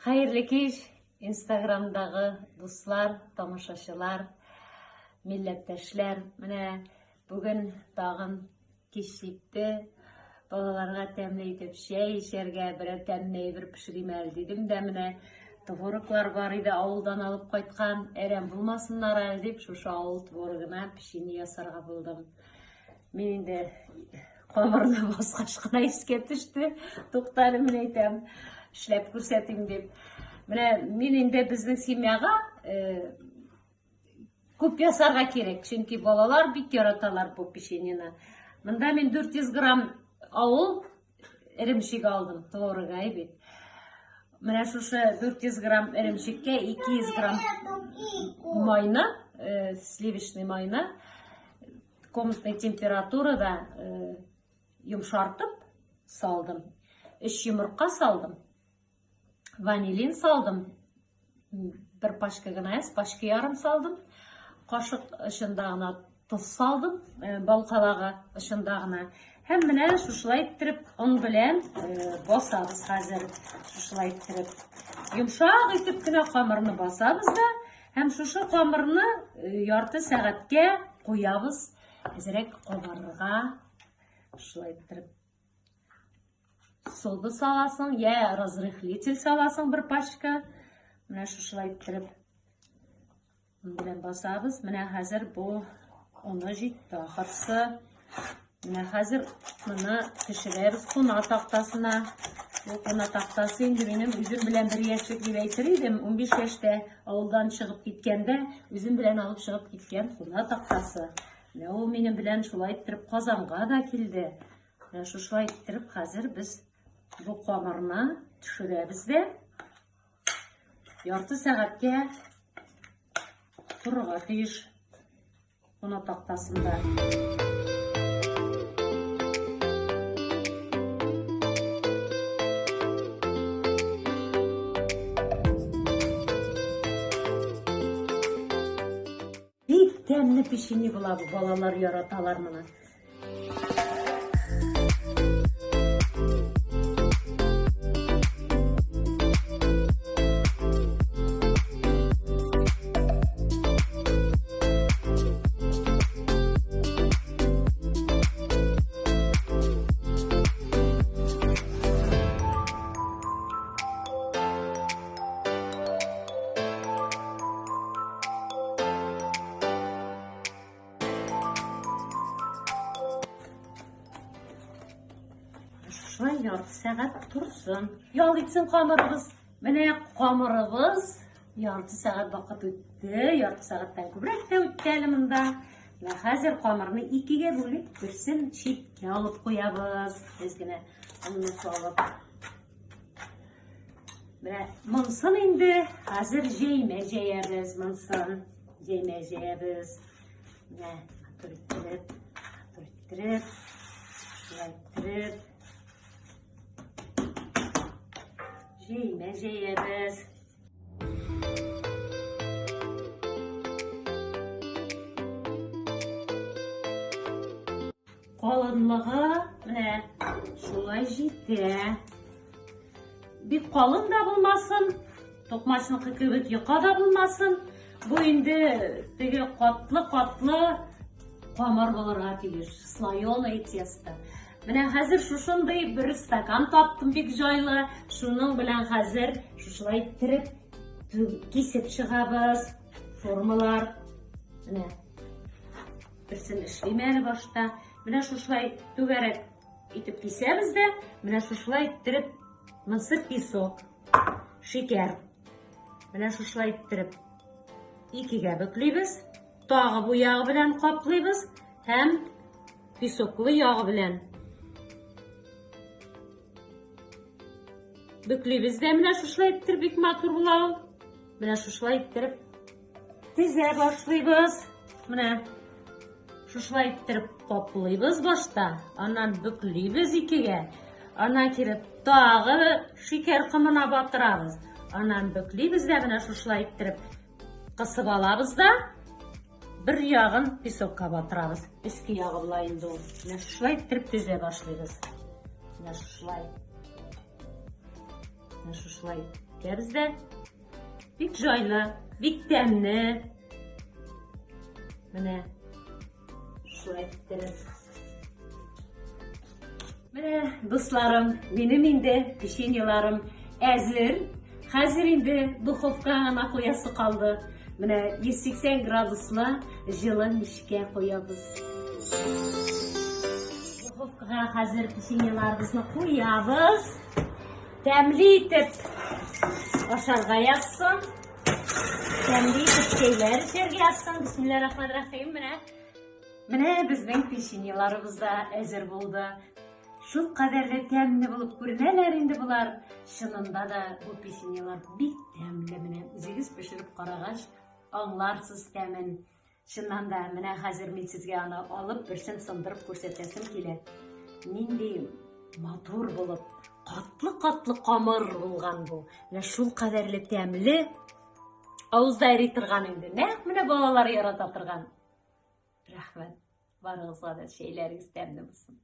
Хәерле кич, Инстаграмдагы дуслар, тамашачылар, милләттәшләр. Менә бүген тагын кич җитте. Балаларга тәмле итеп чәй эчәргә, берәр тәмле әйбер пешерим әле дидем дә менә твороглар бар иде авылдан алып кайткан, әрәм булмасыннар әле дип, шушы авыл творогына печенье ясарга булдым. Мин инде камырны баскач кына искә төште. Туктале, мин әйтәм, эшләп күрсәтим дип. Менә мин инде безнең семьяга э, күп ясарга кирәк, чөнки балалар бик яраталар бу печеньены. Монда мин 400 грамм авыл эремчек алдым, творога бит. Менә шушы 400 грамм эремчеккә 200 грамм майны, э, сливочный майны комнатный температурада э, йомшартып салдым. Өч йомырка салдым. Ванилин салдым. Бер пачка гына әз, пачка ярым салдым. Кашык очында гына тоз салдым, э, бал калагы очында гына. Һәм менә шушылай иттереп он белән э, басабыз хәзер. Шушылай иттереп. Йомшак итеп кенә камырны басабыз да, һәм шушы камырны э, ярты сәгатькә куябыз, әзрәк кабарырга. Шулай иттереп. Сода саласың, я разрыхлитель саласың бер пачка. Менә шушылай иттереп он белән басабыз. Менә хәзер бу оны җитте ахырсы. Менә хәзер моны пешерәбез куна тактасына. Бу куна тактасы инде минем үзем белән бер яшьлек дип әйтер идем. 15 яшьтә авылдан чыгып киткәндә үзем белән алып чыгып киткән куна тактасы. Менә ул минем белән шулай иттереп Казанга да килде. Менә шушылай иттереп хәзер без бу камырны төшерәбез дә ярты сәгатькә торырга тиеш куна тактасында. Бик тәмле печенье була бу, балалар яраталар моны. Шулай ярты сәгать торсын. Ял итсен камырыбыз. Менә камырыбыз ярты сәгать вакыт үтте. Ярты сәгатьтән күбрәк тә үтте әле монда. Менә хәзер камырны икегә бүлеп, берсен читкә алып куябыз. Без генә онны салып. Менә монсын инде хәзер җәймә җәябез, монсын җәймә җәябез. Менә матур иттереп, матур иттереп, шулай иттереп. Җәймә җәябез. Калынлыгы менә шулай җитә. Бик калын да булмасын, токмачныкы кебек йока да булмасын. Бу инде теге катлы-катлы камыр булырга тиеш, слоеное тесто. Менә хәзер шушындый бер стакан таптым бик җайлы. Шуның белән хәзер шушылай иттереп кисеп чыгабыз. Формалар. Менә берсен эшлим әле башта. Менә шушылай түгәрәк итеп кисәбез дә, менә шушылай иттереп, монысы песок, шикәр. Менә шушылай иттереп икегә бөклибез, тагы бу ягы белән каплыйбыз һәм песоклы ягы белән бөклибез дә менә шушылай иттереп бик матур була ул. Менә шушылай иттереп Тезә башлыйбыз. Менә шушылай иттереп каплыйбыз башта, аннан бөклибез икегә. Аннан кире тагы шикәр комына батырабыз. Аннан бөклибез дә менә шушылай иттереп кысып алабыз да бер ягын песокка батырабыз. Өске ягы була инде ул. Менә шушылай иттереп төзә башлыйбыз. Менә шушылай. Менә шушылай. Итәбез дә. Бик җайлы, бик тәмле. Менә шулай иттереп. Менә, дусларым, минем инде печеньеларым әзер. Хәзер инде духовкага гына куясы калды. Менә 180 градуслы җылы мичкә куябыз. Духовкага хәзер печеньеларыбызны куябыз. Тәмле итеп ашарга язсын. Тәмле итеп чәйләр эчәргә язсын. Бисмиллахир-рахманир-рахим. Менә Менә безнең печеньеларыбыз да әзер булды. Шул кадәрле тәмле булып күренәләр инде болар. Чынында да бу печеньелар бик тәмле. Менә үзегез пешереп карагач, аңларсыз тәмен. Чыннан да, менә хәзер мин сезгә аны алып, берсен сындырып күрсәтәсем килә. Нинди матур булып, катлы-катлы камыр булган бу. Менә шул кадәрле тәмле. Авызда эри торган инде. Нәкъ менә балалар ярата торган. Рәхмәт. Барыгызга да чәйләрегез тәмле булсын.